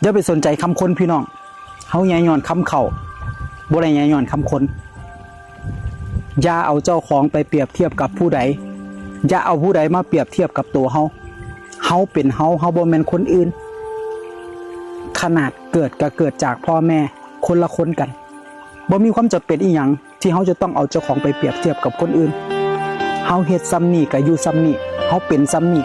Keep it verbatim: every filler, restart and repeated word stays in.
อย่าไปสนใจคำคนพี่น้อง เฮาใหญ่ย้อนคำเขา บ่ได้ใหญ่ย้อนคำคน อย่าเอาเจ้าของไปเปรียบเทียบกับผู้ใด อย่าเอาผู้ใดมาเปรียบเทียบกับตัวเฮา เฮาเป็นเฮา เฮาบ่แม่นคนอื่น ขนาดเกิดก็เกิดจากพ่อแม่คนละคนกัน บ่มีความจำเป็นอีหยังที่เฮาจะต้องเอาเจ้าของไปเปรียบเทียบกับคนอื่น เฮาเฮ็ดส่ำนี้ก็อยู่ส่ำนี้ เฮาเป็นส่ำนี้